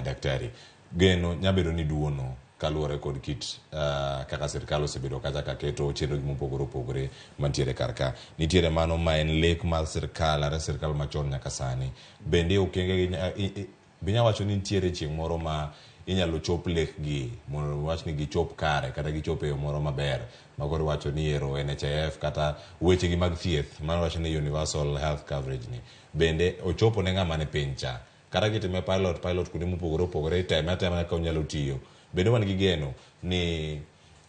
Daktari, geno nyabedo ni duono kaluwore kod kit kaka sirkal osebedo kacha ka keto chenro gi mopogore opogore mantiere kar ka. Nitiere mano ma en lek mar sirkal are sirkal machon nyaka sani. Bende okenge gi be inya wacho ni nitiere chieng' moro ma inyalo chop lek gi mondo wach ni gichop kare kata gichop e yo moro maber ma koro iwacho ni ero NHIF kata weche gi mag thieth mano wacho ni universal health coverage ni bende ochopo ne ng'ama ni piny cha kata kitime pilot pilot kuonde mopogore opogore iteme atema kaka onyalo tiyo bende wan gi geno ni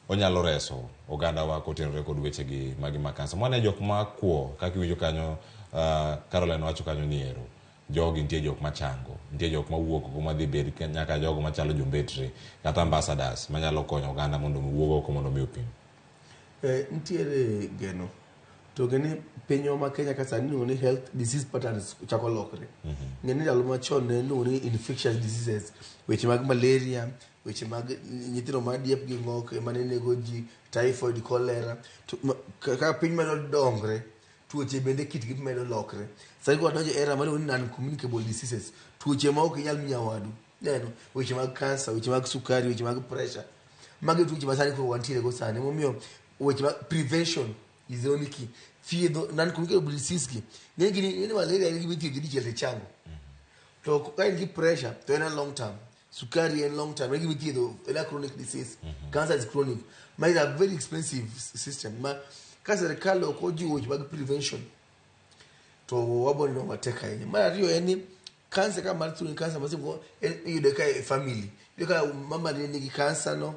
onyalo reso ogandawa kotenore kod weche gi magi mag kansa mwane jok ma kwo kaka iwinjo kanyo Caroline wacho kanyo ni ero jogi nitie jok machango nitie jok mawuok oko madhi bed nyaka jogo machalo jombetre kata ambassadors manyalo konyo oganda mondo mi wuog oko mondo mi opim. Nitiere geno to geni pinywa ma Kenya ka sani iluongo ni health disease patterns chako lokre. Ng'e ni ndalo machon ne iluongo ni infectious diseases, weche mag malaria, weche mag nyithindo ma diep gi ng'ok ema ne nego ji, typhoid, cholera. To kaka piny medo dongre, tuoche bende kitgi medo lokre. Sani koro wadonjo e era mar ni non communicable diseases, tuoche ma ok inyal miyo wadu. Neno, weche mag kansa, weche mag sukari, weche mag pressure. Magi e tuoche ma sani koro wantiere go sani. Momiyo weche mag prevention is the only key. Thiedho non communicable disease gi. Ng'eny gi ni malaria en gima ithiedho dichiel to ichango. To ka in gi pressure to en a long term. Sukari en long term, en gima ithiedho, en a chronic disease. Cancer is chronic. Ma is a very expensive system. Ma ka sirkal ok ojiwo weche mag prevention to wabo neno matek ahinya. Mar ariyo en ni kansa ka mar thuno kansa ma seche iyude ka e family. Iyudo ka mama ni nigi kansa no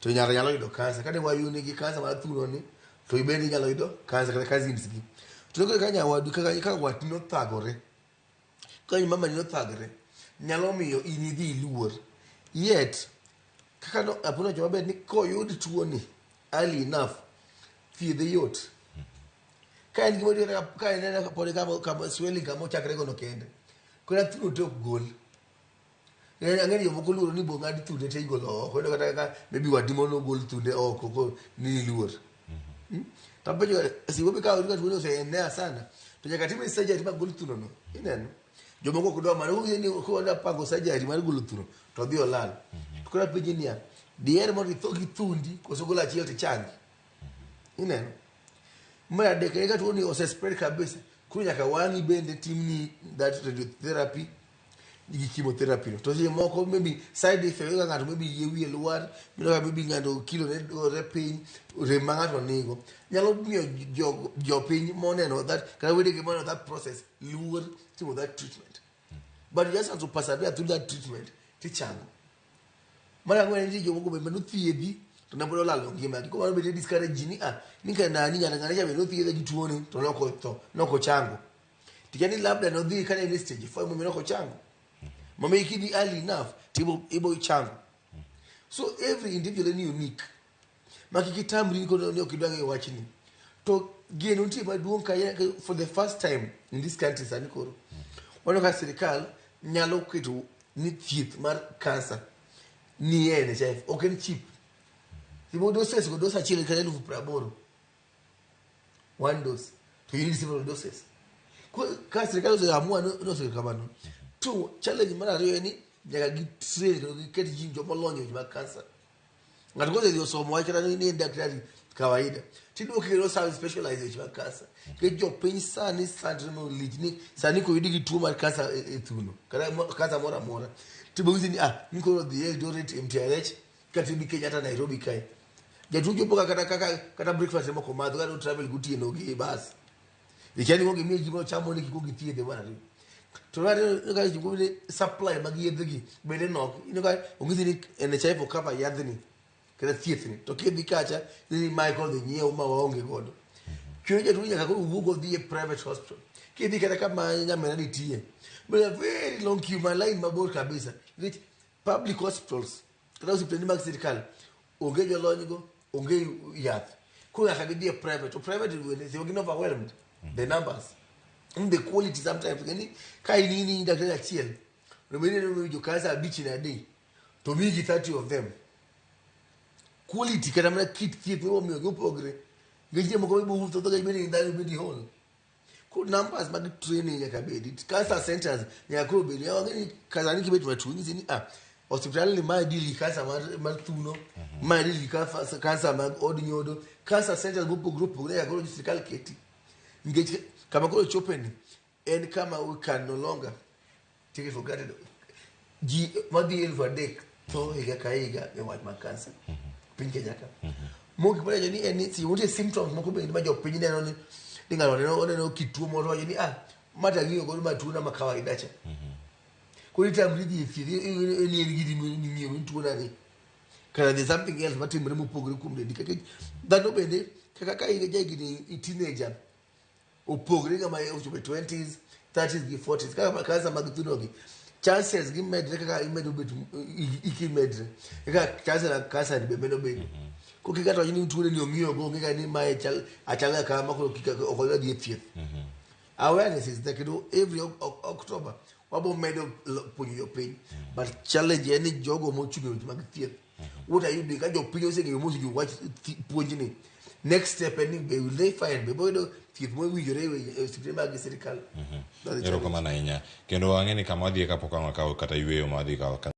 to nyare nyalo yudo kansa. Kata wayu nigi kansa mar thuno ni to ibende inyalo yudo kansa kata cousins gi. To kaka nyawadu kaka ka watni nothagore ka mama ni nothagre nyalo miyo in idhi iluor. Yet kaka no apuonjo wacho maber ni koyud tuo ni early enough thiedhe yot. Ka en gima dwaro ka en pod kama kama swelling kama ochakre gono kende. Koro thuno te ok gol. Ang'e ni jomoko luoro ni bo ng'ad thunde te igolo oko. Iyudo kata ka maybe wadi moro nogol thunde oko ko ni iluor. Tapenjo siwo be ka ka tuo ni oseenea sana to nyaka timne surgery ma gol thuno no. Ineno? Jomoko ok dwa mano ni kodwa pango surgery mar golo thuno to odhi olal. To koro apenji niya, diher mondo itho gi thundi koso golo achiel tichangi? Ineno? Mar adek en ka tuo ni ose spread kabisa, koro nyaka wang'i bende timni that radiotherapy gi chemotherapy no. To seche moko maybe side effect ka ng'ato maybe yie wiye lwar, mino ka maybe ng'ato kilo ne gore piny, rem ma ng'ato nigo. Nyalo miyo jopiny moneno that kata wedegi moneno that process luor timo that treatment. But you just have to persevere through that treatment tichango. Mar ang'wen en ni jomoko be manothiedhi to ne pod olalo ngimagi. Koro mano bende discourage ji ni ah, ni ka nani ng'ato ng'ane cha be nothiedhe gi tuoni to ne ok otho, ne ok ochango. Tikia ni labda nodhi kane en e stage 4 emomiyo ne ok ochango. Momiyo kidhi early enough to ibo chango. So every individual en unique. Ma kik itamri ni koro ni ok idwa ng'eyo wachni. To geno nitie maduong' ka for the first time in this country sani koro. Waneno ka sirikal nyalo keto ni thieth mar kansa ni e NHIF ok en cheap. Timo doses go dose achiel kata 80,000. One dose. To you need several doses. Ka sirikal oseamua ni oseketo kamano. Two, challenge mar ariyo en ni nyaka gi train kendo giket ji joma olony e weche mag kansa. Ng'ato kosedhi osomo wach kata ni en daktari kawaida tiduoke kendo sa specialize e weche mag kansa. Nikech jopiny sani sandre malich ni sani koyudi gi tuo mar kansa e thuno kata kansa moro amora tibonyisi ni ah ni koro dhi Eldoret MTRH kata ibi Kenyatta Nairobi kae. Jatuo chopo ka kata kaka kata breakfast ema ok omadho kata travel gotieno gi bas. Ikia ni gimiye gima ochamo ni kik githiedhe mar ariyo. To mar ariyo ka ji ni supply mag yedhe gi bende nok. Ineno ka onyisi ni NHIF ok cover yadhni kata thiethni. To kidhi kacha ni mae koro dhi nyiew ma waonge godo. Chuno jatuo nyaka koro wuog odhi e private hospital. Kidhi kata kama nyamera nitie. But a very long queue, ma line mabor kabisa. Nikech public hospitals kata osiptende mag sirkal onge jolony go, onge yath. Koro nyaka gidhi e private. To private bende seche gin overwhelmed. The numbers. And the quality sometimes. Ng'eni ka in in daktari achiel, to bende ni jo kansa abich in a day, to miyi gi 30 of them. Quality kata mana kit thieth mibo miyogi opogre. Nikech nitie moko mibo wuotho dhoga ibende in dhano ibende iol. Koro numbers mag training nyaka bedi. Cancer centers nyaka koro bedi. Wang'e ni sani kibet matuo inyisi ni ah osiptal ni mae deal gi cancer mar, mar thuno, mae deal gi cancer mag od nyodo. Cancer centers mopogore opogore nyaka koro sirkal keti. Nikech kama koro chopeni en kama we can no longer take it for granted. Ji madhi 3,000 tho higa ka higa e wach mag kansa piny Kenya ka. Mogik mar ni en ni nitie symptoms moko bende ma jopiny neno ni ni ng'ato neno oneno kit tuo moro wacho ni ah ma to ang'iyo godo ma tuo na ma kawaida cha. Koro itamri dhi e thieth ni en giri ming'iyo ni tuo na ni. Kara there's something else matimore mopogore kuom dendi kaka dhano bende kaka ka in jahigni teenager opogre ng'ama ochopo e 20s 30s gi 40s kaka kansa mag thuno gi chances gi medre kaka imedo bet iki medre kaka chances mag kansa ni be medo bedo koro kik ng'ato wach ni tuo ni ong'iyo go onge ga ni mae chal achal ga kama koro kik ok odhi dhi e thieth awareness is there kendo every October wabo medo puonjo jopiny but challenge en ni jogo mochung' e weche mag thieth what are you doing ka jopiny oseng'eyo mosewinjo wach puonjni next step en ni be will they find be boyudo thieth mowinjore e osiptende mag sirikal. That's the challenge. Erokamano ahinya. Kendo ang'e ni kama wadhiye kapok ang' wakawo kata yueyo ma wadhi kawo.